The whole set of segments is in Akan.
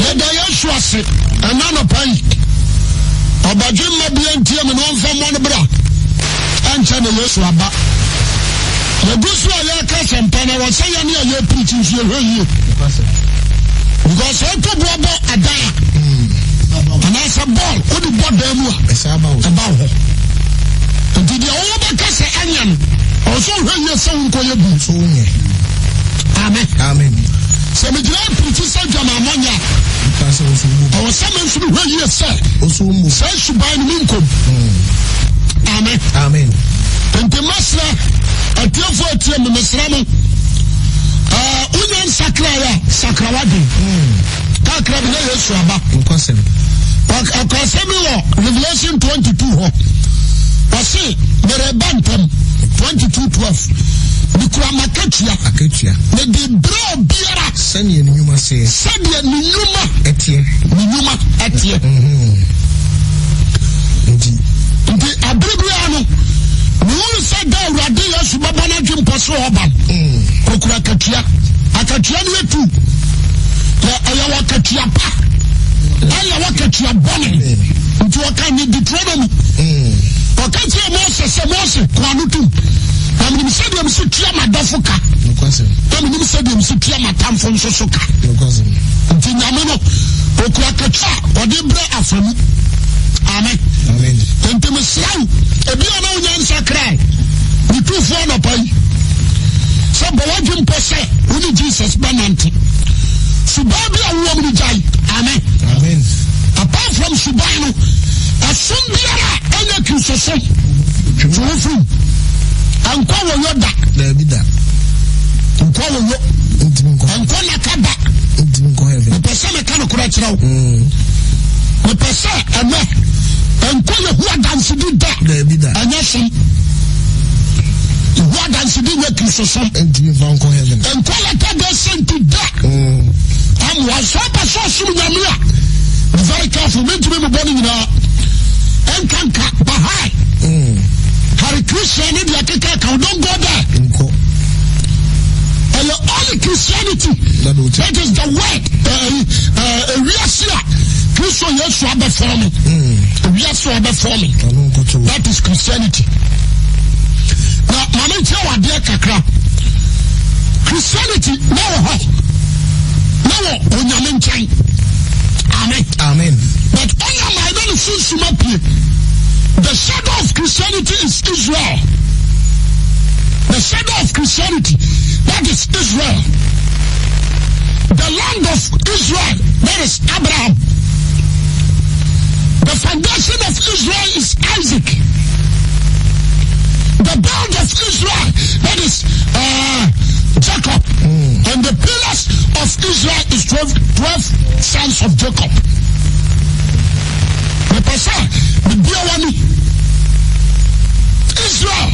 Yɛda Yesu ase ɛna anɔpa yi. Ɔbadwemma bia ntie me na ɔmfa mmɔ no bra. Ɛnkyɛ na Yesu aba. Yɛgu so a yɛreka asɛmpa na wɔ sɛ yɛne a yɛpirikyi nso yɛhwɛ yie. Because sɛ woto boɔ bɔ adan a anaasɛ bɔɔl wode bɔ dan mu a ɛba wo hɔ. Nti deɛ wowɔ bɛka sɛ ɛnyɛ no, ɔwɔ sɛ wohwɛ yie sɛ wonkɔyɛ bi. Amen. Amen. Sɛ megyina apirikyi sɛ dwamammɔ nyɛ a, ɛwɔ sɛ me nso mehwɛ yie sɛ saa suban no menkɔm. Amen. Amen. Nti mɛsrɛ atiefoɔ atie me mesrɛ mo wonya nsakraeɛ a sakra w'adwen. Kakra bi na Yesu aba. Nkwasɛm. Ɔkasɛm bi wɔ Revelation 22 hɔ. Ɔse mereba ntɛm 22:12. Mekura m'akatua. Akatua. Mede brɛ obiara. Sɛdeɛ ne nnwuma seɛ. Sɛdeɛ ne nnwuma. Ɛteɛ. Ne nnwuma ɛteɛ. Nti. Nti abere biara no, mehunu sɛ da Awurade Yesu bɛbɔ n'adwempɔ so ɔba no, ɔkura akatua. Akatua no yɛ tu. Ɛyɛ wɔ akatua pa, ɛyɛ wɔ akatua bɔne. Nti ɔka ne Deuteronomy. Ɔka kyerɛ Mose sɛ Mose kɔ ano tum. Na menim sɛdeɛ mesi tua m'adɔfo ka. Na menim sɛdeɛ mesi tua m'atamfo nso so ka. Nti Nyame no, ɔkura akatua a ɔde brɛ afamu. Amen. Nti mesrɛ wo, ebi a na wonya nsakrae. Metufoɔ anɔpa yi sɛ bɔ w'adwene mpɔ sɛ wo ne Jesus bɛnante. Suban bi a wowɔ mu no gyae. Amen. Amen. Apart from suban no, ɛsom biara a ɛnyɛ Kristosom twe wo firim. Ɛnkɔ wɔ yɔ da. Daabi da. Nkɔ wɔ yɔ. Ntumi nkɔ. Ɛnkɔ naka da. Ntumi nkɔ heaven. Mepɛ sɛ meka nokorɛ kyerɛ wo. Mepɛ sɛ ɛnɛ ɛnkɔ Yehowa dansedi da. Daabi da. Ɛnyɛ som. Yehowa dansedi nyɛ Kristosom. Ntumi nfa nkɔ heaven. Ɛnkɔ Latter Day Saint da. Amoa sɛ ɔpɛ sɛ ɔsom Nyame a, be very careful. Mentumi mebɔ no nyinaa. Ɛnkanka Bahai. Hare Krishna ne deɛ ɛkeka ka ho. Don't go there. Nkɔ. Ɛyɛ only Christianity. That is the word. Ewiase a Kristo Yesu abɛfɔɔ me. Ewiase a ɔbɛfɔɔ me. That is Christianity. Na maame nkyerɛ wɔ adeɛ kakra. Christianity na wɔ hɔ. Na wɔ Onyame nkyɛn. Amen. Amen. But ɔnya maa ɛna ne sunsum apue. The shadow of Christianity is Israel. The shadow of Christianity, that is Israel. The land of Israel, that is Abraham. The foundation of Israel is Isaac. The belt of Israel, that is uh, Jacob. And the pillars of Israel is 12, 12 sons of Jacob. Mepɛ sɛ mebia w'ani. Israel,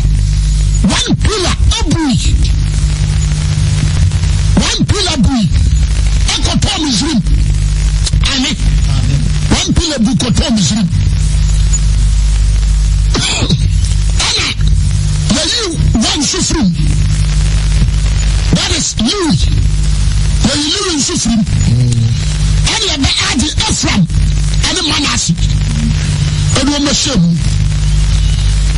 one pillar abui. One pillar bui. Ɛkɔtɔɔ Misrim. Ame. One pillar bu kɔtɔɔ Misrim. Ɛna yɛyi one nso firim. That is Lewi. Yɛyi Lewi nso firim. Ɛna yɛbɛ adi Ephraim ɛne Manasseh. Ɛde wɔn bɛhyɛ mu.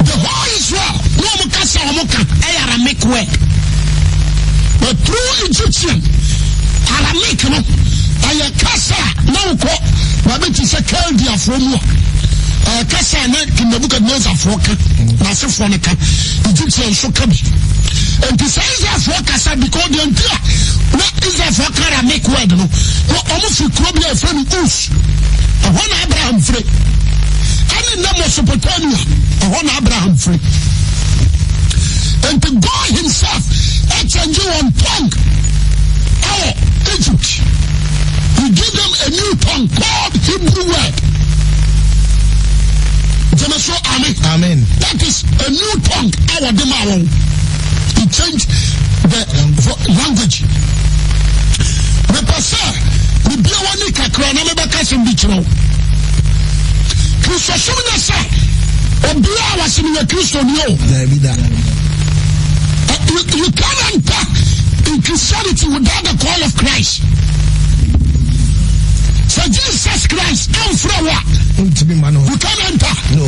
The whole Israel na wɔn kasa wɔn ka ɛyɛ Aramaic word. But through Egyptian Aramaic no ɛyɛ kasa a na wokɔ baabi te sɛ Chaldeafoɔ mu a ɛyɛ kasa a na Nebuchadnezzarfoɔ ka n'asefoɔ no ka Egyptian nso ka bi. Nti sɛ Israelfoɔ kasa because deɛ nti a na Israelfoɔ ka Aramaic word no na wɔn firi kuro bi a yɛfrɛ no Us. Ɛhɔ na Abraham firi. Ɛne nnɛ Mesopotamia, ɛhɔ na Abraham firi. Nti God himself ɛkyɛngye wɔn tongue ɛwɔ Egypt. He give them a new tongue called Hebrew word. Gyeme so amen. Amen. That is a new tongue a wɔde maa wɔn. He changed the language. Mepɛ sɛ mebia w'ani kakra na mebɛka sɛm bi kyerɛ wo. Kristosom nyɛ sɛ obiara wɔ se meyɛ Kristoni o. Daabi da. You can't enter in Christianity without the call of Christ. Christ amfrɛ wo a, Wontumi mma no hɔ. you can enter. No.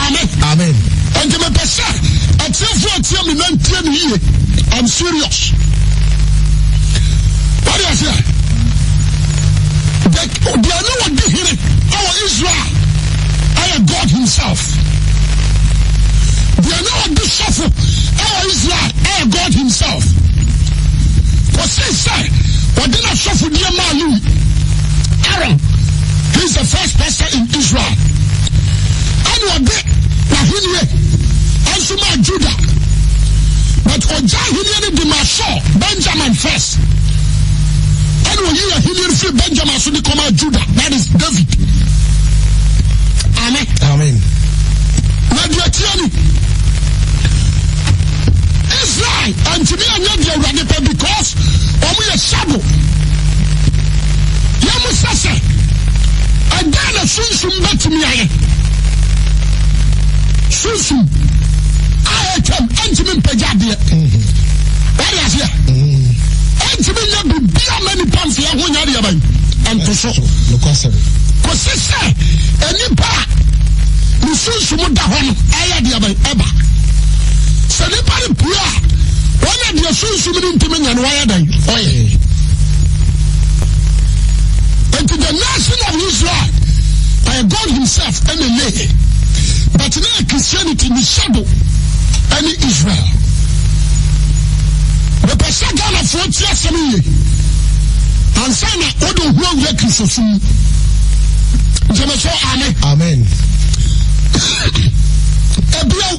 Amen. Amen. Nti mepɛ sɛ atiefoɔ atie me na ntie me yie. I'm serious. Wode aseɛ? Deɛ ne wɔdi hene ɛwɔ Israel ɛyɛ God himself. Deɛ ne wɔdi sɔfo ɛwɔ Israel ɛyɛ God himself. Kɔsi sɛ wɔde n'asɔfodie maa Lewi. Aaron, he is the first pastor in Israel. Ɛna ɔde n'ahennie nso maa Judah. But ɔgya ahennie no de maa Saul, Benjamin first. Ɛna ɔyi ahennie no firi Benjamin so de kɔmaa Judah, that is David. Amen. Amen. Na deɛ tie ni, Israel antumi anyɛ deɛ Awurade pɛ because wɔn yɛ shadow. Yɛn mo sɛ sɛ ɛdɛn na sunsum bɛtumi ayɛ? Sunsum a ɛtwam ɛntumi mpagya adeɛ. Wɔde aseɛ ɛntumi nyɛ biribi ama nipa mfeɛ ho nyɛ adeɛ bɛn ɛnto so. Kɔsi sɛ nipa a ne sunsum da hɔ no ɛyɛ deɛ bɛn ɛba. Sɛ nipa no pue a wɔn na deɛ sunsum no ntumi nyɛ no wɔyɛ dɛn ɔyɛ. Nti the nation of Israel ɛyɛ God himself ɛna lay but na yɛ Christianity ne shadow ɛne Israel. Mepɛ sɛ Ghanafoɔ ti asɛm yie ansa na wode wo ho awura Kristosom mu. Gyeme so amen. Amen. Ebio,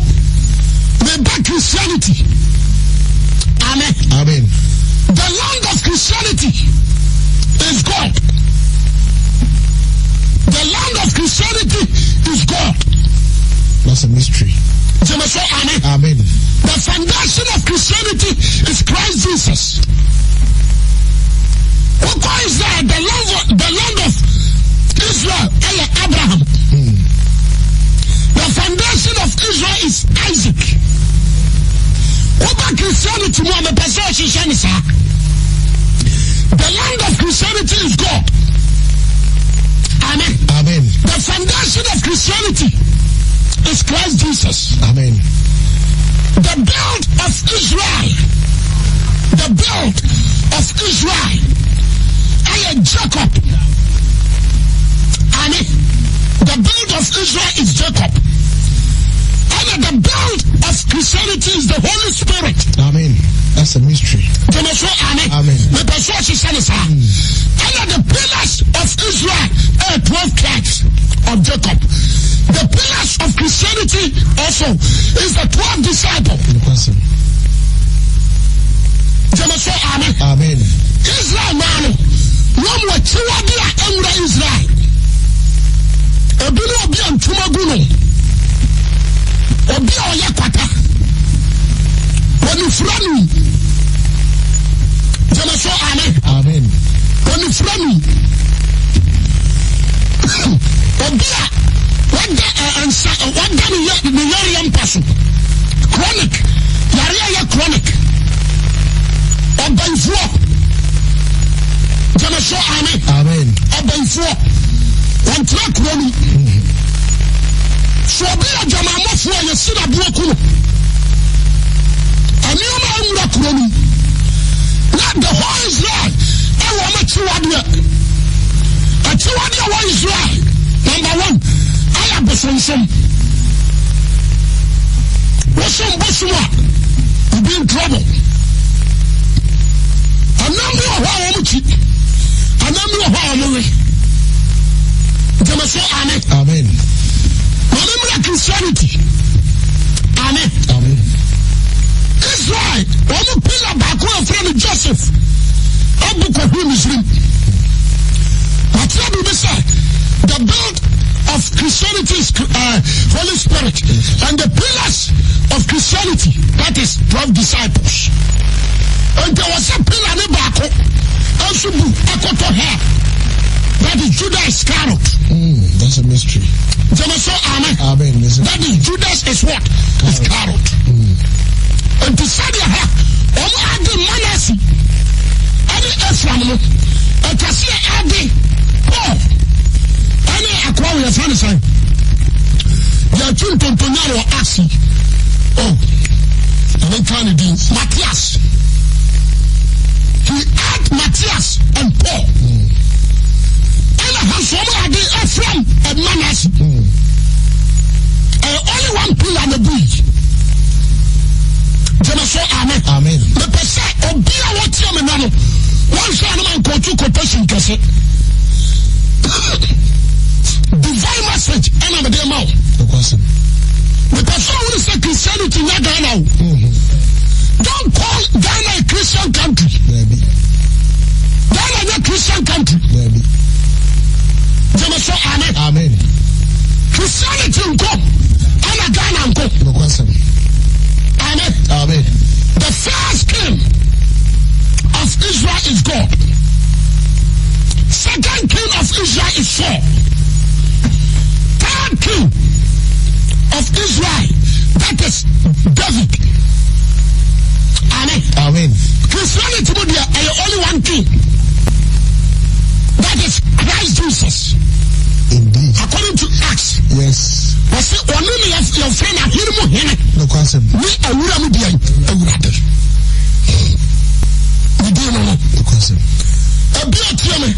meba Christianity. Amen. Amen. The land of Christianity is God. The land of Christianity is God. That's a mystery. Gyeme so amen. Amen. The foundation of Christianity is Christ Jesus. Wokɔ Israel, the land of, the land of Israel, ɛyɛ Abraham. The foundation of Israel is Isaac. Woba Christianity mu a mepɛ sɛ ɔhyehyɛ ne saa. The land of Christianity is God. Amen. Amen. The foundation of Christianity is Christ Jesus. Amen. The build of Israel, the build of Israel, ɛyɛ Jacob. Amen. The build of Israel is Jacob. And the build of Christianity is the Holy Spirit. Amen. That's a mystery. Gyeme so amen. Amen. Mepɛ so ɔhyehyɛ ne saa. Ɛna the pillars of Israel are 12 tribes of Jacob. The pillars of Christianity also is the 12 disciples. Gyeme so amen. Amen. Israel maa no wɔn wɔ akyiwade a ɛnwura Israel. Ebi ne obi a ntoma gu no. Obi a ɔyɛ kwata. Wɔnifura ni. Gyeme so amen. Amen. Wɔnifura ni. Obi a wada nsa wada ne yɛ ne yareɛ mpa so. Chronic. Yareɛ yɛ chronic. Ɔbɛnfoɔ. Gyeme so amen. Amen. Ɔbɛnfoɔ. Wɔntena kuro no. So obi yɛ dwamammɔfoɔ a yɛsi no aboɔ ku no. Nneɛma a nwura kuro no mu. Na the whole Israel ɛwɔ wɔn akyiwadeɛ. Akyiwadeɛ wɔ Israel number one ayɛ abosonsom. Wosom bosom a you be in trouble. Ɛnam bi wɔ hɔ a wɔn kyi. Ɛnam bi wɔ hɔ a wɔn we. Gyeme so amen. Amen. Maame mmerɛ Christianity. Amen. Amen. Israel, wɔn pillar baako a wɔfrɛ no Joseph abu kɔhwe Misrim. Makyerɛ biribi sɛ the build of Christianity is uh, Holy Spirit and the pillars of Christianity that is 12 disciples. Nti wɔ sɛ pillar ne baako nso bu ɛkɔtɔ hell. That is Judas Iscariot. That's a mystery. Jẹ́mi sọ amen. Amen. That is Judas is what? Iscariot. Nti sɛdeɛ ha wɔn ade Manase ɛne Ephraim no ɛtwa sɛ ade Paul. Yɛtwe ntontonya wɔ Acts yi. Oh, menka ne din. Matthias. He add Matthias and Paul. Ɛna ha nso wɔn ade Ephraim and Manasseh. Ɛyɛ only one pillar na bu yi. Gyeme so amen. Amen. Mepɛ sɛ obi a wɔtie me nna no wɔnhwɛ anam ankɔtu quotation kɛse. Divine message ɛna mede ma wo. Mepɛ sɛ ɔwone sɛ Christianity nya Ghana o. Mm-hmm. Don't call Ghana a Christian country. Ghana nyɛ Christian country. Gyeme so amen. Amen. Christianity nko ɛna Ghana nko. Amen. Amen. The first king of Israel is God. Second king of Israel is Saul. Third king of Israel, that is David. Amen. Amen. Christianity mu deɛ ɛyɛ only one king. That is Christ Jesus. Indeed. According to Acts. Yes. Wɔsi ɔno ne yɛfrɛ no ahene mu hene. Nokwasɛm. Ne awura mu deɛ awurade. Ne din no no. Nokwasɛm. Ebi atie me.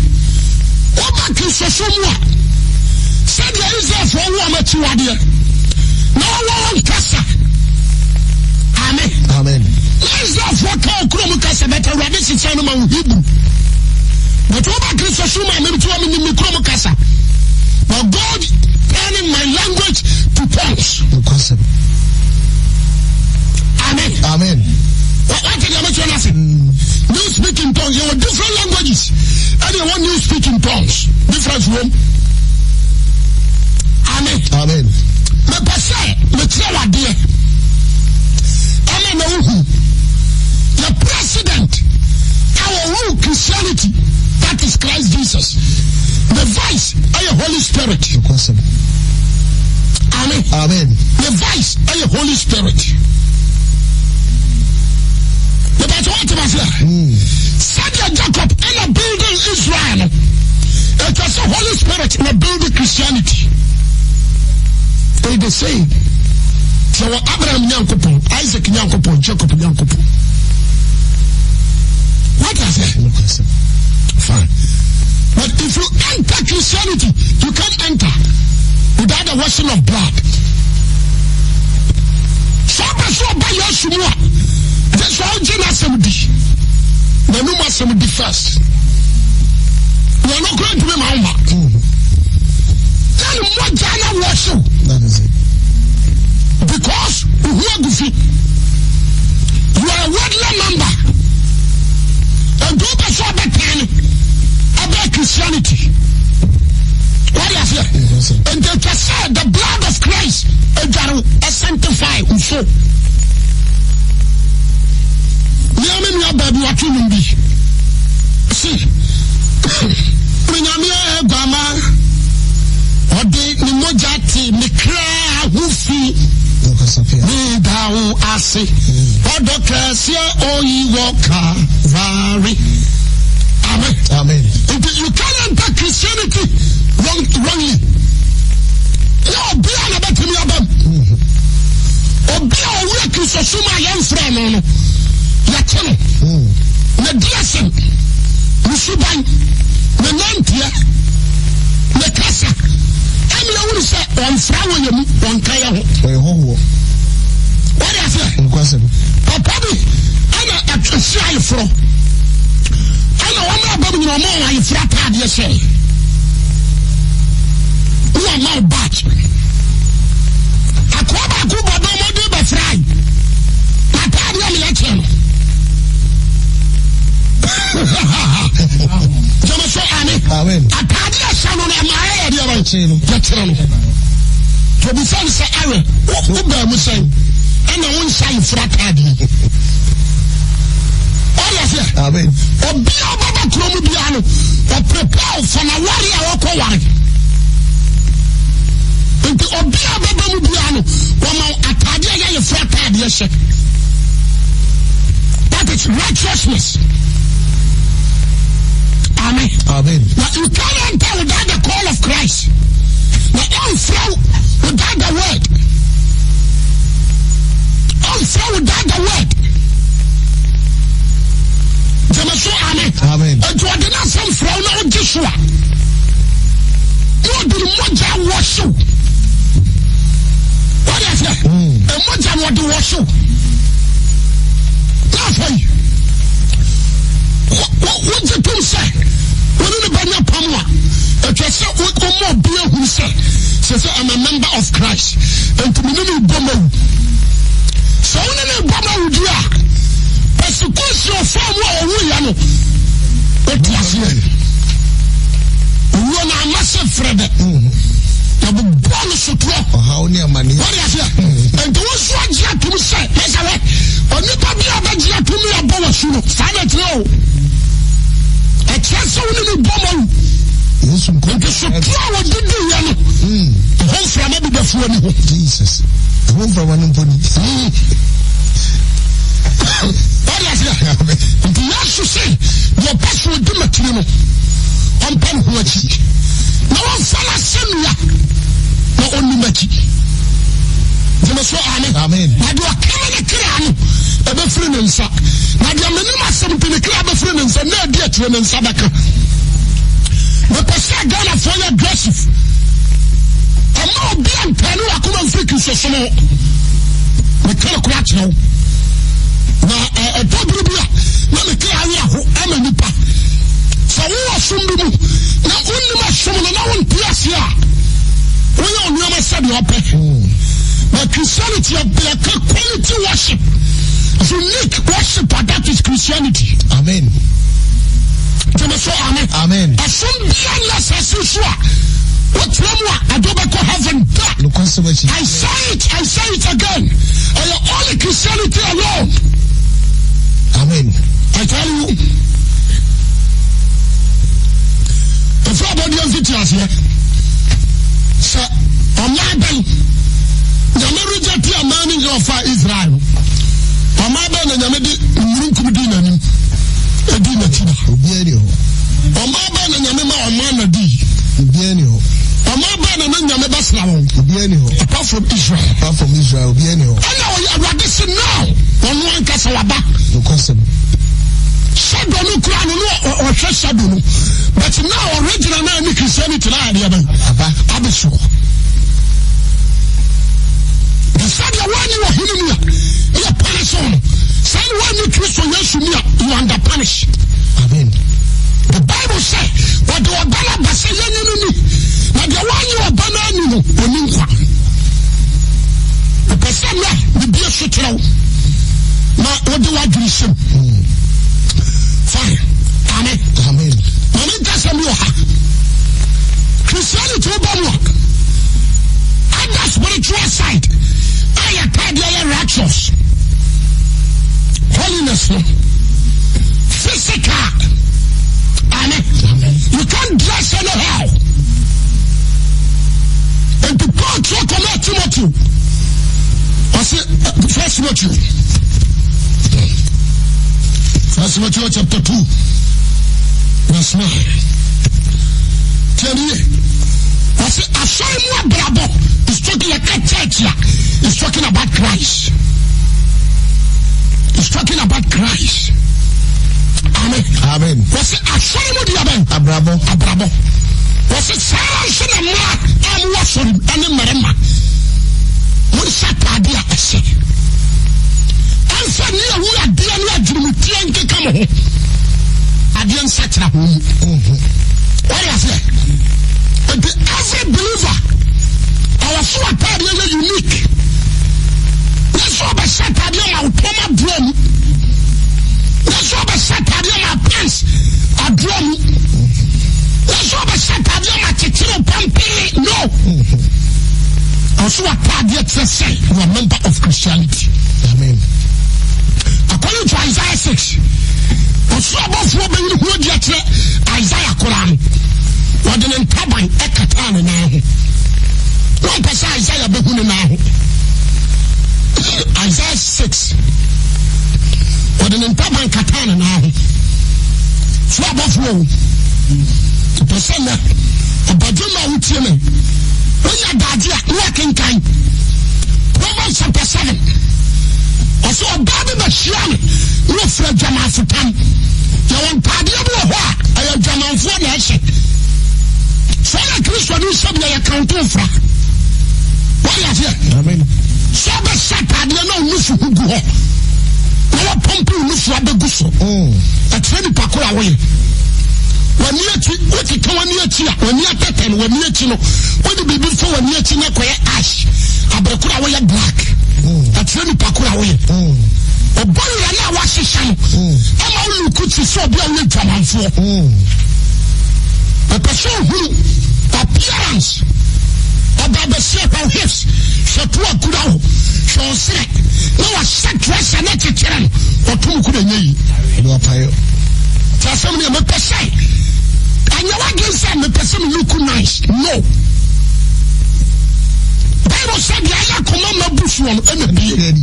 Woba Kristosom mu a, sɛdeɛ Israelfoɔ wo wɔn akyiwadeɛ na wɔwɔ wɔn kasa. Amen. Amen. Na Israelfoɔ ka okuro mu kasa bɛtɛ awurade sisa no ma wo Hebrew. But woba Kristosom mu a, meme ti wɔ menim me kurom kasa. But God turning my language to tongues. Nokwasɛm. Amen. Amen. Wate deɛ mɛkyerɛ no ase. New speaking tongues. Yɛwɔ different languages. Ɛne ɛwɔ new speaking tongues. Difference wom. Amen. Amen. Mepɛ sɛ mekyerɛ wadeɛ. Ɛna na wohu. The president our rule Christianity that is Christ Jesus. The vice ɛyɛ Holy Spirit. Nokwasɛm. Amen. Amen. The vice ɛyɛ Holy Spirit. Bɛbɛtɛ wɔn ti ma se. Sɛdeɛ Jacob ɛna building Israel no, ɛtwa sɛ Holy Spirit na building Christianity. It the same. Sɛ wɔ Abraham Nyankopɔn, Isaac Nyankopɔn, Jacob Nyankopɔn. What I say? Fine. But if you enter Christianity, you can't enter without the washing of blood. Sɛ ɔbɛ so ɔba Yesu mu a, gye sɛ ɔgye n'asɛm di. N'anum asɛm di first. Na ɔno kura ntumi ma ɔma. Yɛn mogya na wɔhyew. Because ohu agu fi. You are a worldly member. Nti wopɛ sɛ ɔbɛtan no ɛbɛ Christianity. Wade aseɛ? Nti atwa sɛ the blood of Christ adware wo sanctify wo soul. Nea me nua baabi wato nwom bi. Si me nyame aguama ɔde ne mogya te me kra ho fi. Meda wo ase. Ɔdɔ kɛseɛ oyi wɔ Calvary. Amen. Amen. Nti you can't enter Christianity wrong, wrongly. Yɛ obi a na bɛtumi aba mu. Obi a ɔwura Kristosom a yɛmfrɛ no no, yɛte no. Ne dressing, ne suban, ne nanteɛ, ne kasa. Ɛne ɛwuru sɛ ɔmfra wɔ yɛ mu, ɔnka yɛ ho. Ɔyɛ hɔhoɔ. Wɔde aseɛ. Nokwasɛm. Papa bi ɛna ɛsi ayeforɔ. Ɛna wɔn a bɛm nyina wɔn ayeforɔ ataadeɛ hyɛ. Wọ́n ama wo batch. Akoa baako bɔ dɔm ɔde bɛfra yi. Ataadeɛ mi yɛ kyerɛ no. Jẹ́mi sọ àmì. Amen. Ataadeɛ hyɛ no na ɛma ayɛ yɛ deɛ bɛn. Yɛkyerɛ no. Tobisa no sɛ awɛ wo baa mu sɛn ɛna wo nsa ayeforo ataadeɛ. Ɔyɛ aseɛ. Amen. Obi a ɔbɛba kuro mu biara no ɔprepare for na ware a ɔkɔ ware. Nti obi a ɔbɛba mu biara no wɔma ataadeɛ yɛ ayeforo ataadeɛ hyɛ. That is righteousness. Amen. Amen. Now you can't enter without the call of Christ. Na ɔmfrɛ wo without the word. Christ. Enti me ne no bɔ mawu. Sɛ wo ne no bɔ mawu di a, persecution ɔfaa mu a ɔwuiɛ no, wote aseɛ. Owuo no ama sɛ frɛ dɛ. Yɛbobɔ no sotorɔ. Ɔhaw ne amaneɛ. Wɔde aseɛ. Enti wo nso agye atom sɛ, mɛsɛ wɛ, onipa bi a bɛgye atom yɛ abɔ wɔ su no, saa na ɛkyerɛ o. Ɛkyerɛ sɛ wo ne no bɔ mawu. Yesu nko. Nti sotorɔ a wɔde diiɛ no, ɛho mframa bi bɛfu ani ho. Jesus. Ɛho mframa no mpo ni. Wɔde aseɛ. Nti Yesu se, deɛ ɔpɛ so ɔdi m'akyiri no, ɔmpa ne ho akyi. Na wɔmfa n'asɛnnua na ɔnni m'akyi. Gyeme so amen. Amen. Na deɛ ɔkama ne kra no, ɛbɛfiri ne nsa. Na deɛ menim asɛm nti ne kra bɛfiri ne nsa, na adi akyire ne nsa bɛka. Mepɛ sɛ Ghanafoɔ yɛ aggressive. Ɛma obi antɛne wakoma mfiri Kristosom ho. Meka no kora kyerɛ wo. Na ɛtɔ bere bi a na me kra awerɛ aho ama nipa. Sɛ wowɔ som bi mu na wonnim ɔsom no na wonte ase a, woyɛ onneɛma sɛdeɛ ɔpɛ. Na Christianity yɛka quality worship, unique worship, that is Christianity. Amen. Gyeme so amen. Amen. Ɛsom bia nyɛ asase so a wotra mu a ɛde wobɛkɔ heaven da. Nokwasɛm akyi. I say it, I say it again. Ɛyɛ only Christianity alone. Amen. I tell you. Ɛfiri abɔdeɛ mfiti aseɛ sɛ ɔmaa bɛn nyame reject amaa no nyina ɔfa Israel no ɔmaa bɛn na nyame de mmununkum dii n'anim ɛdii n'akyi da. Obiara ni hɔ. Ɔmaa bɛn na nyame ma ɔmaa na dii. Obiara ni hɔ. Ɔmaa bɛn na na nyame bɛsra wɔn. Obiara ni hɔ. Apart from Israel. Apart from Israel, obiara ni hɔ. Ɛna ɔyɛ awurade se now ɔno ankasa waba. Nokwasɛm. Shadow no kura no no ɔhwɛ shadow no but now original na ɛne Christianity na adeɛ bɛn. Aba. Abɛsoɔ. Te sɛ deɛ woanyi ɔhene ni a ne yɛ punish wo no saa ne woanyi Kristo Yesu ni a you under punish. Amen. The Bible sɛ wɔde ɔba no aba sɛ yɛnye no ni na deɛ woanyi ɔba no ani no ɔni nkwa. Mepɛ sɛ nnɛ mebie so kyerɛ wo na wode w'adwene hyɛm. Fine. Amen. Amen. Ma menka sɛm bi wɔ ha. Christianity woba mu a other spiritual side a yɛtaa deɛ yɛ righteous holiness no physical amen you can't dress anyhow nti Paul twerɛ kɔmaa Timothy ɔse First Timothy First Timothy chapter 2 verse 9 tiɛniye ɔse asɔre mu abrabɔ is talking yɛka church a is talking about Christ is talking about Christ amen amen wɔse asɔre mu deɛ bɛn abrabɔ abrabɔ wɔse saa nso na mmaa a mowɔ asɔre mu ɛne mmarima monhyɛ ataade a ɛsɛ ɛmfa ne awu adeɛ ne adwenemuteɛ nkeka mo ho adeɛ nsakyera ho mu wɔde aseɛ nti every believer ɔwɔ so ataadeɛ yɛ unique nyɛ sɛ ɔbɛhyɛ ataadeɛ ma wotɔm adoɔ mu nyɛ sɛ ɔbɛhyɛ ataadeɛ ma pants adoɔ mu nyɛ sɛ ɔbɛhyɛ ataadeɛ ma kyekyere pampee no ɔso ataadeɛ kyerɛ sɛ you are member of Christianity Amen. According to Isaiah 6, ɔsoro abɔfoɔ bɛyi ne ho adi akyerɛ Isaiah koraa no, wɔde ne ntaban kataa ne nan ho. Wɔmpɛ sɛ Isaiah bɛhu ne nan ho. Isaiah 6, wɔde ne ntaban kataa ne nan ho. Soro abɔfoɔ o, pɛ sɛ nnɛ ɔbadwemma a wotie me, wonya daagye a na wakenkan Proverbs chapter 7. Ɔsɛ ɔbaa bi bɛhyia no na ɔfiri adwamanfo tam. Yɛwɔ ntaadeɛ bi wɔ hɔ a ɛyɛ adwamanfoɔ na ɛhyɛ. Sɛ ɔyɛ Kristoni hyɛ bi a yɛ kanto mfra. Wɔyɛ aseɛ. Sɛ ɔbɛhyɛ ataadeɛ na ɔnufu ho gu hɔ na wɔpɔmpe ɔnufu abɛgu so. Ɛkyerɛ nipa koro a woyɛ. W'ani akyi, wokeka w'ani akyi a, w'ani atɛtɛ no, w'ani akyi no, wode biribi fa w'ani akyi na kɔyɛ ash. Abere koro a woyɛ black. Ɛkyerɛ nipa koro a woyɛ. Ɔbɔ wura no a wahyehyɛ no. Ama wo luku te sɛ obi a woyɛ dwamanfoɔ. Ɔpɛ sɛ ohunu appearance. Ɔba abɛsi hwɛ wo hips, hwɛ to akura wo, hwɛ wo serɛ. Na wahyɛ dress na kyekyere no. Ɔtom koro ɛnyɛ yi. Ti asɛm no yɛ mepɛ sɛ ɛnyɛ w'adwene sɛ mepɛ sɛ me look nice. No. Bible sɛ deɛ ayɛ akoma ma bu soɔ no ɛna bie.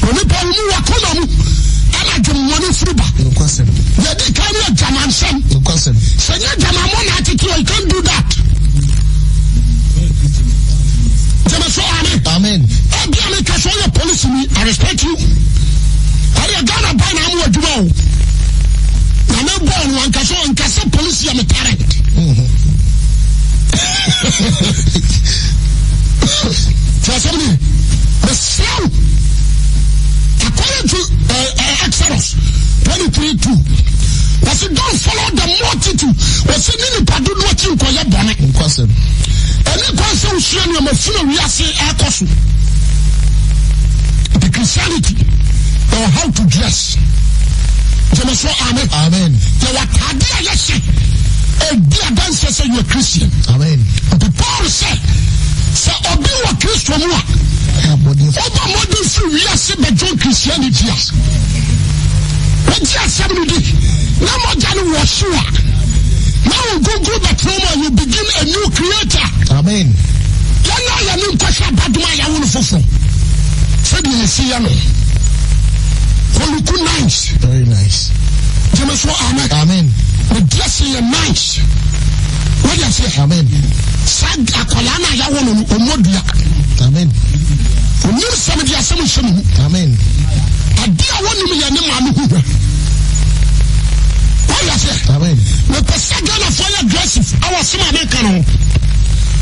Onipa wo mu wakoma mu ɛna dwemmɔne firi ba. Yɛdi kan ne adwamansɛm. Sɛ nyɛ adwamammɔ na atete you can't do that. Gyeme so amen. Amen. Ebia meka sɛ ɔyɛ polisi ni I respect you. Ɛdeɛ Ghana ban na amu adwuma o. Na me bɔɔl no ankasa ɔnkasa polisi yɛ me parent. Tí a sẹ́mi ni, mesrɛ wo, according to Exodus 23:2, wɔsi don't follow the multitude, wɔsi ne nipa dodoɔ akyi nkɔyɛ bɔne. Ɛne kwan sɛ wosua nneɛma funu wiase ɛkɔ so. The Christianity, or how to dress. Jẹ́mi sọ amen. Amen. Yẹ wà tàdé a yẹ hyẹ. Ɛdi adanseɛ sɛ you are Christian. Amen. Nti Paul sɛ, sɛ obi wɔ Kristo mu a, ɔbɔ mmɔden firi wiase bɛjoin Christianity a, wogye asɛm no di na mogya no wɔ hyew a, na wo nkonkron bɛtena mu a, you begin a new creator. Amen. Yɛn a yɛne nkɔhwɛ abadom a yɛawo no foforɔ sɛdeɛ yɛsi yɛ no. Oluku nice. Very nice. Gyeme so amen. Amen. Me dressing yɛ nice. Wọ́n yà sẹ́. Amen. Saa akwadaa náà yà wọ́n no ọmọ dua. Amen. Onim sẹ́mi di asẹ́m nhyɛ ne mu. Amen. Ade a wɔnim yɛ ne maame hu hwɛ. Wọ́n yà sẹ́. Amen. Mepɛ sɛ Ghanafoɔ yɛ aggressive awɔ asɛm a meka no ho.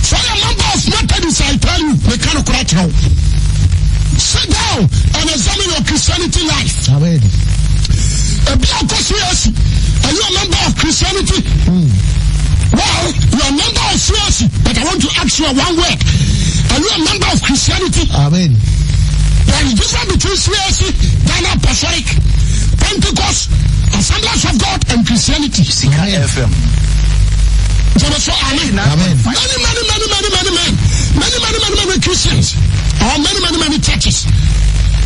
Sɛ ɔyɛ member of Methodist I tell you meka no kora kyerɛ wo. Sit down and examine your Christianity life. Amen. Ebi akɔ CAC. Are you a member of Christianity? Mm. Well, you are a member of CAC, but I want to ask you one word. Are you a member of Christianity? Amen. There is difference between CAC, Ghana Apostolic, Pentecost, Assemblies of God, and Christianity. Sika FM. Jẹ́mi sọ amen. Amen. Many, many, many, many, many men, many, many, many, many Christians, or many, many, many churches.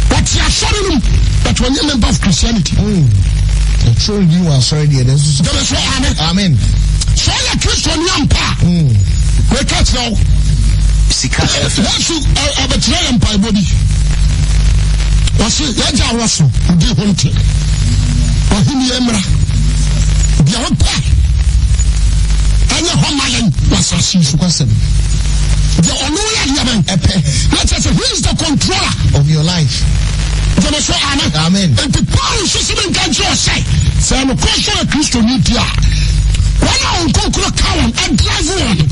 But you are sorry, no, but when you're a member of Christianity. Ɛtwerɛ din wɔ asɔre deɛ nanso so. Jẹ́mi sọ amen. Amen. Sọ yɛ Kristo ni ampa. Meka kyerɛ wo. Sika FM. Yesu ɔbɛkyerɛ yɛ mpaebɔ bi. Wɔse yɛgya wɔ so di ho nte. Ɔhene yɛ mmra. Deɛ wopɛ ɛnyɛ hɔ ma yɛn wɔ asase yi so. Nokwasɛm. Deɛ ɔno yɛ adeɛ bɛn? Ɛpɛ. Na kyerɛ sɛ he is the controller. Of your life. Gyeme so amen. Amen. Nti Paul nso sɛ menka nkyerɛ wo sɛ sɛ nokorɛ sɛ ɔyɛ Kristoni di a wɔn a wɔn nkonkoro ka wɔn ɛdrive wɔn no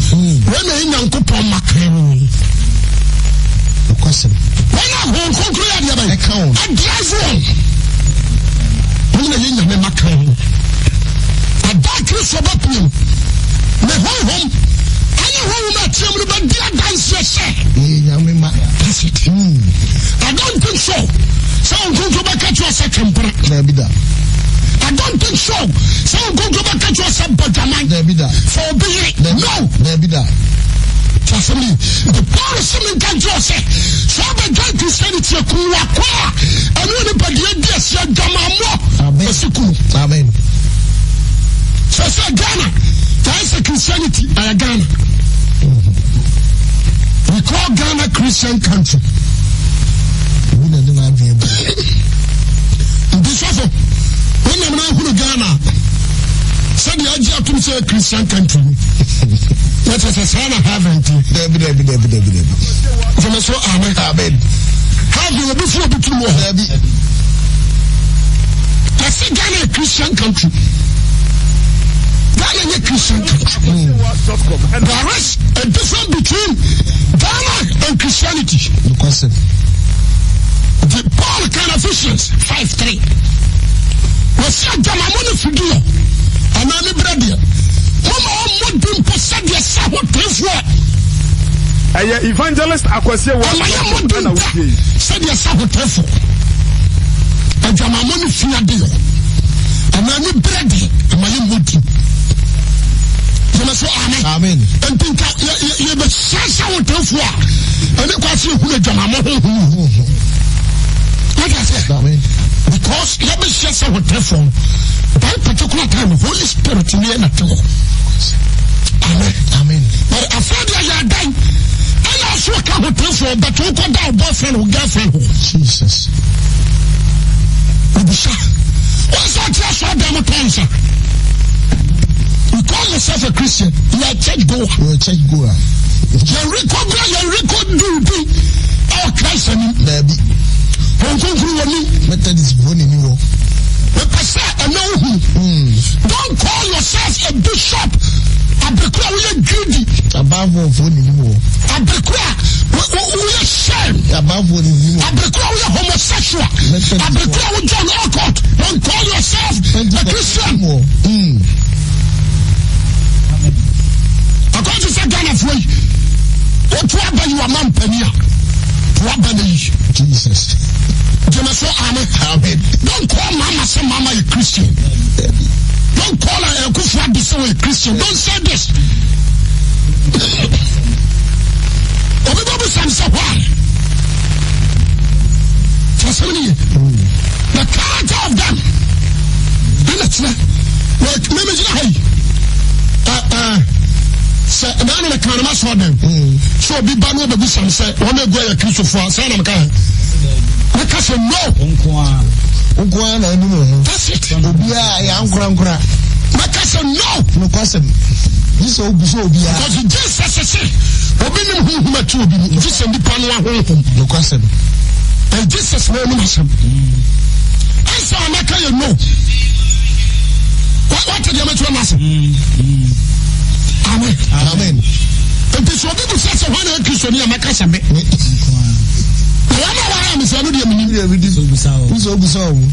wɔn na ɛyɛ Nyankopɔn mma kan. Nokwasɛm. Wɔn a wɔn nkonkoro yɛ adeɛ bɛn? Ɛka wɔn. Ɛdrive wɔn. Wɔn na ɛyɛ Nyame mma kan. Ɛda Kristo bɛpiem ne honhom ɛne honhom a ɛteɛ mu no bɛdi adanseɛ sɛ. Yɛyɛ Nyame mma. That's it. I don't think so. Sɛ wɔn nkonkoro bɛka kyerɛ sɛ twempere. Dabi da. I don't think so. Sɛ wɔn nkonkoro bɛka kyerɛ sɛ bɔ dwaman. Dabi da. Fɔ obi yere. No. Dabi da. Tí a sɛm ni. Nti Paul sɛ mi nka nkyerɛ sɛ sɛ ɔbɛdwa Christianity kun wakɔ a ɛne onipa deɛ di asi adwamammɔ. Amen. Ɛsi kunu. Amen. Sɛ sɛ Ghana yɛayɛ sɛ Christianity ɛyɛ Ghana. We call Ghana Christian country. Obi na ɛde n'adwene bu. Nti sɔfo, wonam na ahunu Ghana sɛdeɛ agye atom sɛ Christian country ni. Na kyerɛ sɛ saa na heaven ti. Dabi dabi dabi dabi dabi. Gyeme so amen. Amen. Heaven obi fo obi tiri wɔ hɔ. Dabi. Yɛsɛ Ghana yɛ Christian country. Ghana yɛ Christian country. There is a difference between Ghana and Christianity. Nokwasɛm. Nti Paul kan Ephesians 5:3. Wɔsi adwamamɔ ne fidie anaa ne berɛ deɛ. Moma ɔmmɔ di mpo sɛdeɛ sɛ hotefoɔ. Ɛyɛ Evangelist Akwasi Awuah Ɛma yɛ Sɔfo mmɔden ɛna da wotie yi. sɛdeɛ sɛ ahotefo adwamammɔ ne fi adeɛ anaa ne berɛ deɛ ɛma yɛ mmɔden. Gyeme so amen. Amen. Nti nka yɛbɛhyia sɛ ahotefo a ɛne kwa sɛ yɛhunu adwamammɔ honhom. Wọ́n ase. Because yɛbɛhyia sɛ ahotefo no that particular time Holy Spirit ni ɛna te hɔ. Amen. Amen. But afei deɛ yɛ adan ɛna ɔso ɔka hotelfoɔ but wokɔ da wo boyfriend wo girlfriend hɔ. Jesus. Obisa. Wɔn sɛ ɔte asɔ ɔdan mu tɔn nsa. You call yourself a Christian. You are a church goer. You are a church goer. Yɛn rekɔ bra yɛn rekɔ duudu ɛwɔ Christ anim. Daabi. Wɔn nkonkuru wɔ nim. Methodist fo na ni wɔ. Mepɛ sɛ ɛnɛ wohu. Don't call yourself a bishop. Abekura woyɛ greedy. Abanfoɔfoɔ na ni wɔ. Abekura woyɛ shame. Abanfoɔ na ni wɔ. Abekura woyɛ homosexual. Abekura wo join occult. Don't call yourself a Christian. Akɔnso sɛ Ghanafoɔ yi, wotu aba yi wama mpanin a, to aba no yi. Jesus. Gyeme so amen. Amen. Don't call mama say mama a Christian. Don't call her Akufo Addo say a Christian. Don't say this. Obi bɛ busa sɛ why? Kyerɛ sɛ ne ye. The character of them. Ɛna kyerɛ. Mímí gyina ha yi. Sɛ ɛna na kan ma sɔ dɛm. Sɛ obi ba no ɔbɛbusa sɛ wɔn egu ayɛ Kristofo a sɛ ɛna meka yɛ. Meka sɛ no. Nko ara na anim ho. That's it. Obiara yɛ ankorankora. Meka sɛ no. Nokwasɛm. Gye sɛ obi sɛ obiara. Because Jesus se obi nim honhom atu obi mu. Gye sɛ nipa no ahonhom. Nokwasɛm. And Jesus na onim asɛm. Ɛsɛ a mɛka yɛ no. Wate deɛ mɛkyerɛ no ase. Amen. Amen. Nti sɛ obi bisa sɛ hwan na yɛ Kristoni a mɛka sɛ me. Na wɔn a wɔayɛ me sɛ ɛno deɛ menim.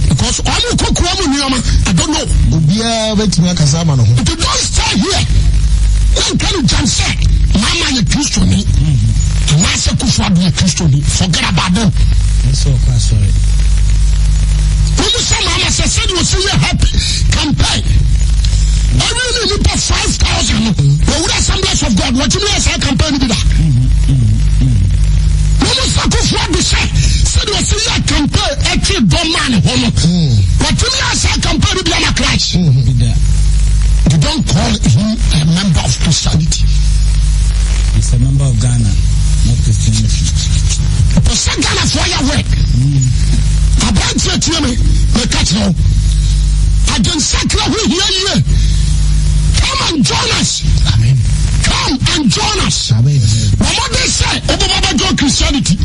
Because wɔn kɔ kura mu nneɛma I don't know. Obiara bɛtumi akasa ama ne ho. Nti don't stay here. Wɔnka no gyam sɛ mama yɛ Kristoni. Anaasɛ Kufu Addo yɛ Kristoni. Forget about them. Wɔn sɛ mama sɛ sɛdeɛ ɔsi yɛ happy campaign. Ɛwi ne nipa 5,000 no. Wɔwura Assemblies of God. Wɔtumi yɛ saa campaign no bi da. Wɔn sɛ Kufu Addo sɛ sɛdeɛ ɔsi yɛ campaign ɛtwe dɔm maa ne ho no. Wɔtumi yɛ saa campaign no bi ama Christ. They don't call him a member of Christianity. He's a member of Ghana, not Christianity. Pɛ sɛ Ghanafoɔ yɛ wɛ. Aberanteɛ tie me, meka kyerɛ wo. Adwensakra ho hia yie. Come and join us. Amen. Come and join us. Amen. Wɔn de sɛ wobɛba bɛjoin Christianity.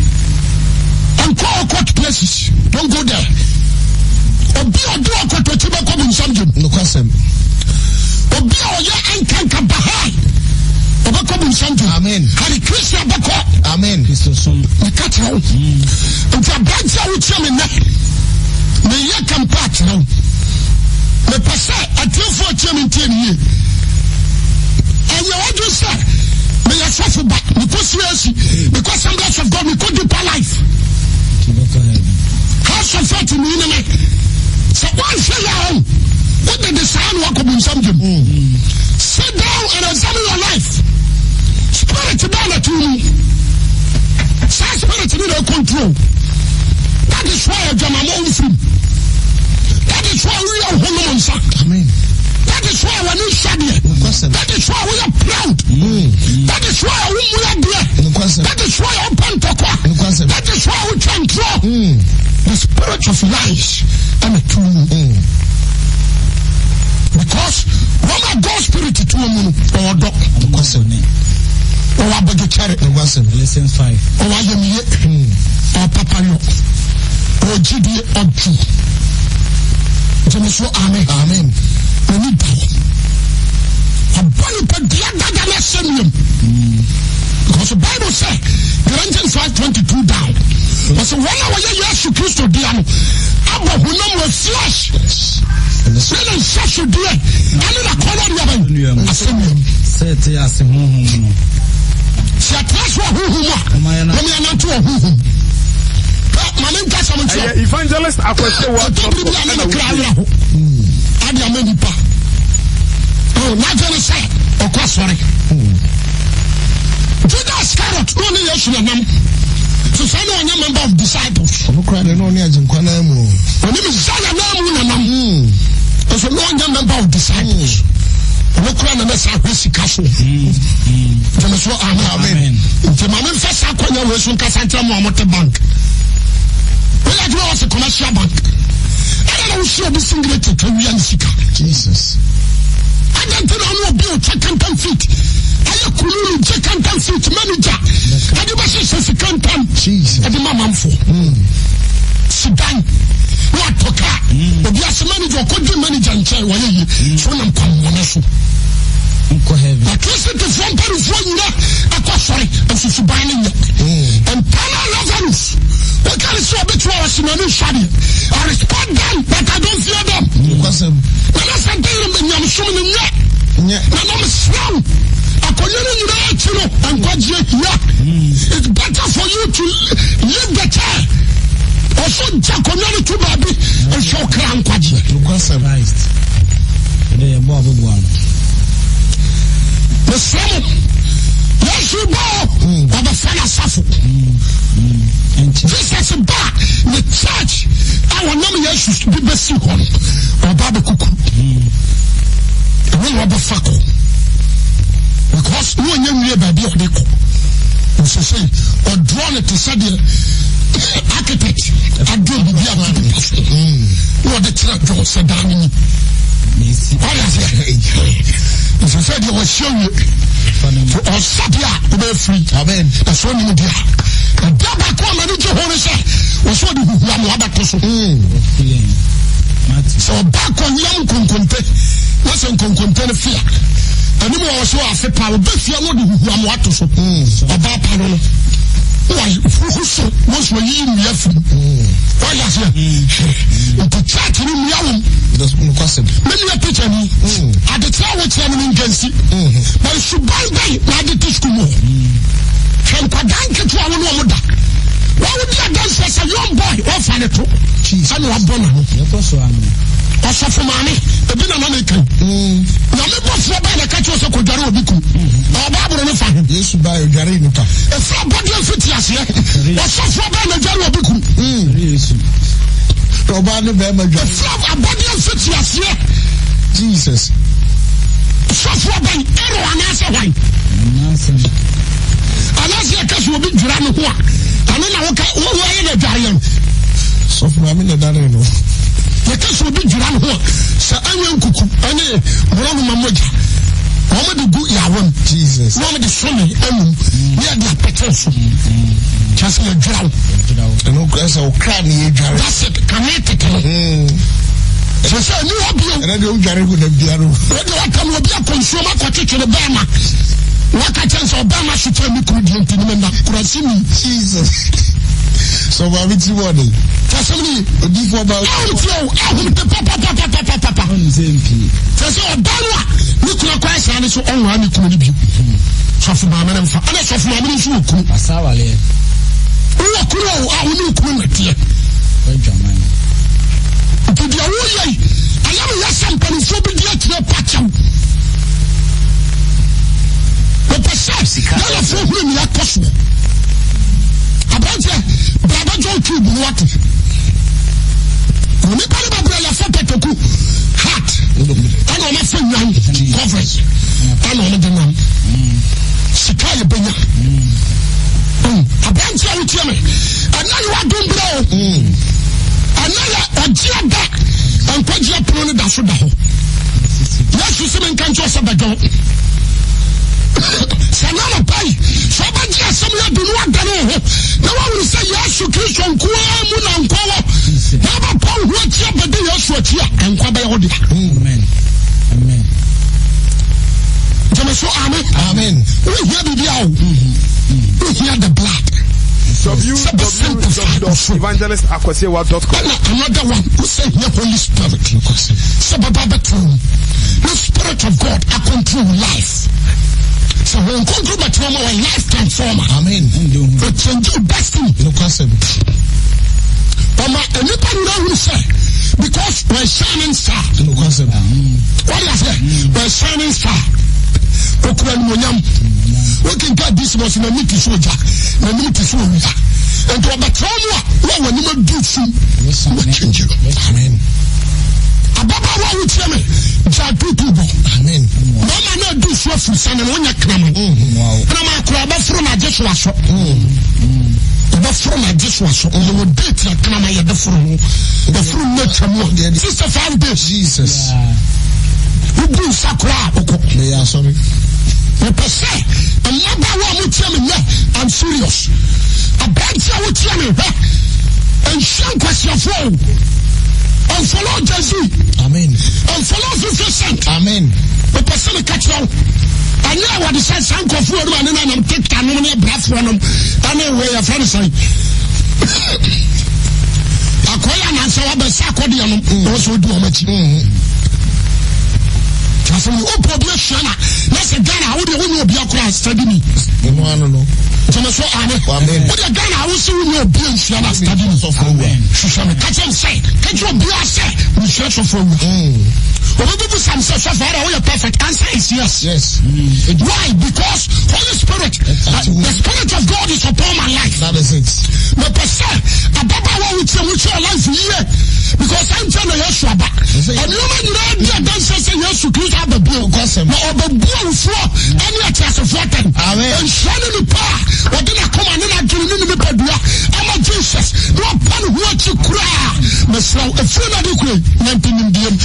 Nkɔ occult places. Don't go there. Obi a ɔde ɔkɔtɔkyi bɛkɔ bonsam gyem. Nokwasɛm. Obi a ɔyɛ nkanka Baha'i ɔbɛkɔ bonsam gyem. Amen. Hare Krishna bɛkɔ. Amen. Kristosom. Meka kyerɛ wo. Nti aberante a wotia me nnɛ, meyɛ kampa akyerɛ wo. Mepɛ sɛ atiefoɔ atie me ntie ne yie. Ɛnyɛ wadwen sɛ meyɛ sɔfo ba, mekɔ CAC, mekɔ Assemblies of God, mekɔ Deeper Life. House of Faith ni ne me. Sɛ woanhwɛ yɛ a wode de saa na woakɔ bonsam gyem. Sit down and examine your life. Spirit bɛɛ na to mu. Saa spirit ni na control. That is why adwamamɔ mfirim. That is why woyɛ wo ho nom nsa. Amen. That is why w'ani nsɔ adeɛ. Nokwasɛm. That is why woyɛ proud. That is why wommu adeɛ. Nokwasɛm. That is why wopɛ ntɔkwa. Nokwasɛm. That is why wotwa ntorɔ. The spirit of lies ɛna tu mu. Because wɔn a God spirit tu mu no, ɔwɔ dɔ. Nokwasɛm. Ɔwɔ abodwokyɛre. Nokwasɛm. Galatians 5. Ɔwɔ ayamye. Ɔwɔ papayɔ. Ɔwɔ gyidie. Ɔdwo. Gyeme so amen. Amen. N'ani da hɔ. Ɔbɔ nipadua dada no asɛnnuam. Because the Bible sɛ Galatians 5:22 down. Ɔsɛ wɔn a wɔyɛ Yesu Kristo dea no abɔ honam wɔ flesh. Ne ne nhyɛsodeɛ ɛne n'akɔnnɔ deɛ bɛn asɛnnuam. Sɛ ɛte ase honhom no. Sɛ yɛtra so wɔ honhom mu a, mom yɛnante wɔ honhom. Hwɛ, ma menka asɛm nkyerɛ Ɛyɛ Evangelist Akwasi Awuah Ɛtɔ bere bi a na ne kra werɛ ho ade ama nipa. Oh, n'adwene sɛ ɔkɔ asɔre. Judas Iscariot na ɔne Yesu na nam. So saa na ɔnyɛ member of disciples. Ɔno koraa deɛ na ɔne Agyenkwa nan mu. Ɔne Messiah nan mu na nam. Nso na ɔnyɛ member of disciples. Ɔno koraa na na saa hwɛ sika so. Gyeme so amen. Nti ma memfa saa kwanya wei so nkasa nkyerɛ mo a mote bank. Woyɛ adwuma wɔ se commercial bank. Ɛna na wosi obi singlet atwa wia ne sika. Jesus. Adɛn nti na ɔne obi a ɔtwa counterfeit ayɛ kununu gye counterfeit manager ɛde bɛhyehyɛ sika ntam ɛde ma manfoɔ hmm. sidan na watɔ kaa hmm. obi ase manager ɔkɔgye manager nkyɛn wɔyɛ yie hmm. so nam kwammɔne so na kristofoɔ mpanimfoɔ nyina ɛkɔ sɔre nsusuban no nyɛ internal revenues woka ne sɛ ɔbɛtumi a wɔse m'ani nsɔ adeɛ I respect them but I don't fear them Nana sɛ dɛn na nyamesom no nyɛ? Nana mesrɛ wo, akonnwa no nyinaa akyi no, nkwagyeɛ hia. It's better for you to leave the chair. Ɔso gya akonnwa no to baabi nhwɛ wo kra nkwagyeɛ. Mesrɛ mo, Yesu ba o, ɔbɛfa n'asafo. Jesus ba ne church a wɔnam Yesu de bɛsi hɔ no, ɔba bɛkuku. Ɛno na ɔbɛfa kɔ. Because ne ɔnyɛ nwie baabi a ɔde kɔ. Nso sɛ ɔdraw no te sɛ deɛ architect adwo biribi a to pepa so. Na ɔde kyerɛ John sɛ dan no ni. Ɔyɛ aseɛ. Nso sɛ deɛ ɔhyɛ wie. So ɔsa deɛ a wobɛyɛ free. Amen. Ɛsɛ ɔnim deɛ a. Ɛda baako a m'ani gye ho ne sɛ wɔsɛ ɔde huhuamoa bɛto so. Sɛ ɔba kɔwia mu nkonkonte na sɛ nkonkonte no fia anim wɔ sɛ afe pa ɔbɛ fia no ɔde huhuamoa to so. Ɔbaa pa no no huhu so wɔn so ayiyi nnua firi wɔyɛ aseɛ nti church no nnua wɔm. Me nua teacher ni adekyerɛ a wokyerɛ no no nkansi na suban bɛn na ade te sukuu mu hɔ. Hwɛ nkwadaa nketewa wo ne wɔn da. Wɔn di adanseɛ sɛ young boy wɔfa ne to ɛna wabɔ ne ho. Ɔsɔfo maame ebi na na ne kan. Nyame bɔfoɔ bɛn na ɛka kyerɛ sɛ kɔdware obi kunu. Na ɔba aboro ne fa ho. Yesu ba odware nipa. Efiri abɔdeɛ mfiti aseɛ. Ɔsɔfoɔ bɛn na dware obi kunu. Ɔbaa ne bɛrima dware. Efiri abɔdeɛ mfiti aseɛ. Jesus. Sɔfoɔ bɛn Aaron anaasɛ hwan? Anaasɛ yɛka sɛ obi dwira ne ho a, ɛno na woka woayɛ no adwareɛ no. Sɔfo maame na ɛdare no. Yɛka sɛ obi dwira ne ho a, sɛ ɛnyɛ nkuku ɛne borɔnoma mogya wɔn de gu yawam. Jesus. Na wɔn de sɔne anum ne yɛde apɛtɛ so. Kyerɛ sɛ yɛdwira wo. Ɛno kura sɛ ɔkra ne yɛdware. That's it. Kane tete no. Sɛ sɛ ɛni hɔ bio. Ɛnɛ deɛ wodware honam biara o. Wode waka no obi akɔ nsuom akɔtwetwe ne bɛɛma. Waka kyɛn sɛ ɔbɛɛma so kyɛn me kunu deɛ nti ne me nna kurase ni. Jesus. Sɛ ɔmaame tiri bɔ ɔden. Kyɛsɛm ni. Odiifoɔ ba. Ahom tie o ahom te papapapapapa. Kyɛ sɛ ɔbaa no a ne kunu akɔ asaa ne so ɔnwaa ne kunu no bio. Sɔfo maame no mfa ɛna sɔfo maame no nso wɔ kunu. Wowɔ kunu o a wo ne kunu na teɛ. Nti deɛ woyɛ yi, ɛyɛ me yɛ sɛ mpanimfoɔ bi di akyire pa kyɛw. Mepɛ sɛ Ghanafoɔ hunu nea ɛkɔ soɔ. Aberanteɛ, bra bɛgye wo tube no wate. Onipa no bɛbrɛ yɛfa pataku hat ɛna ɔma fa nwan covers ɛna ɔmo de nam. Sika yɛ bɛnya. Aberanteɛ a wotie me, ɛna yɛ wadom berɛ o. Ɛnɛ yɛ ɔgyeɛ da, nkwagyeɛ pono no da so da hɔ. Yesu sɛ menka nkyerɛ sɛ bɛdwɔn. Sɛ na anɔpa yi, sɛ wobɛgye asɛm yi adi na woadane wo ho na woahunu sɛ Yesu Kristo nko ara mu na nkwa wɔ, na wobɛpa wo ho akyi abɛdi Yesu akyi a, nkwa bɛyɛ wo dea. Amen. Amen. Gyeme so amen. Amen. Wohia biribi a o. Wohia the blood. www.evangelistakwasiawuah.com. Ɛna another one wosɛ hia Holy Spirit sɛ bɛba bɛtena mu na Spirit of God acontrol life. Sɛ Honhom Kronkron bɛtena mu wɔ lifetime. transformer. Amen. It change your destiny. Nokwasɛm. Ɔma nnipa nyinaa hunu sɛ because wɔyɛ shining star. Nokwasɛm. Wɔde aseɛ wɔyɛ shining star. Okura animonyam. Wokenka dismos n'ani te so ogya, n'anim te so owia. Nti ɔbɛtena mu a na wɔn anim adu sum. Wɔkyɛnkyɛn no. Amen. Ababaawa a wotie me gya tutu bɔ. Amen. Bɛrima no adu so afiri sane no wonyɛ kraman. Kraman koraa bɛforo no agye so asɔ. Bɛforo no agye so asɔ. Yɛwɔ date a kraman yɛde foro no. Bɛforo no atwa mu a 65 days. Jesus. Wobu nsa koraa wokɔ. Meyɛ asɔre. Mepɛ sɛ mmabaawa a motie me nnɛ, I'm serious. Aberante a wotie me hwɛ, nhyia nkwasiafoɔ o. Unfollow Jay-Z. Amen. Unfollow 50 Cent. Amen. Mepɛ sɛ meka kyerɛ wo. Ɛnyɛ a wɔde sɛ saa nkurɔfoɔ nom a ne nanam TikTok nom ne abrafoɔ nom ɛne wɔ yɛfrɛ no sɛn. Akɔyɛ anansɛ wabɛsa akɔdeɛ nom na wɔsɛ wodi wɔn akyi. Kyerɛ wopɛ obi ahyia na na sɛ Ghana a wodeɛ wonyɛ obi akora study me. Ɛno ano no. Gyeme so ame. Wodeɛ Ghana a wose wonyɛ obi anhyia na study me. Hwehwɛ me. Ka kyerɛ me sɛ, ka kyerɛ obiara sɛ mehyia sɔfo awura. Obi bɛbu sam sɛ sɔfo ara woyɛ perfect. Answer is yes. Yes. Why? Because Holy Spirit, the Spirit of God is upon my life. That is it. Mepɛ sɛ ababaawa wotie mu kyerɛ life yie because ɛnkyɛ na Yesu aba. Nneɛma nyinaa di adanseɛ sɛ Yesu Kristo aba bio. Na ɔbɛbu awufoɔ ne ateasefoɔ atɛn. Nhyira ne nipa a ɔde n'akoma ne n'adwene ne ne nipadua ama Jesus na ɔpa ne ho akyi koraa. Mesrɛ wo, ɛfiri no ade kure nante nimdeɛ mu.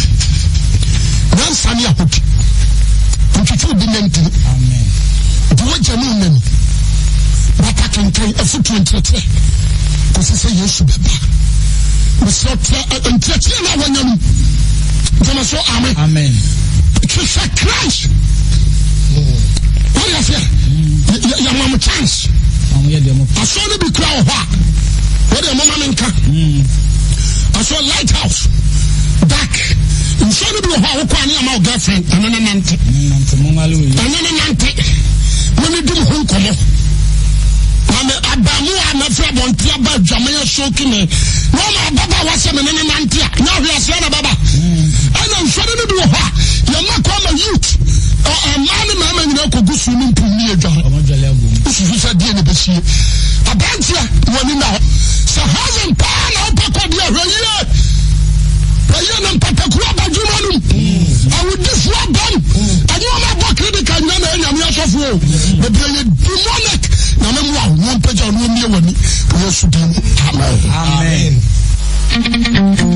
Nyansa ne ahodi. Ntwitwi obi nantini. Nti wogya ne nnani. Bata kenkan afotuo nkyerɛkyerɛ kɔsi sɛ Yesu bɛba. Mesrɛ wo, nkyerɛkyerɛ no a wanya no gyama so amen. Amen. Hwehwɛ Christ. Wọ́n yẹ sẹ́, yẹ mọ̀ mo chance. Asọ́ no bi kura wɔ hɔ a, wọ́n deɛ mọ́mọ́ mi nka. Asọ́ lighthouse, dark. Nsọ́ no bi wɔ hɔ a wokɔ a ne ama wo girlfriend ɛne ne nante. Ɛne ne nante. Mo ne di mo ho nkɔmɔ. Na me abamu a mɛfiri abɔnten aba adwaman asoki me. Na ɔma ababaawa sɛ me ne ne nante a, nyɛ ahweaseɛ na bɛba. Ɛna nsɔre no bi wɔ hɔ a yɛma kɔ ama youth mmaa ne mmarima nyinaa kɔgu swimming pool ne adware. Wosusu sɛ deɛ ne bɛsie aberanteɛ wɔni na hɔ sɛ heaven paa na wopɛ kɔ deɛ hwɛ yie hwɛ yie na mpatakuo aba dwuma no mu awudifoɔ abam ɛnyɛ ɔma abɔ kredika nyina na ɛyɛ nyame asɔfoɔ o bebree yɛ demonic. Nyame mmoa wo na ɔmpagya wo na ɔmmie w'ani wɔ Yesu din mu.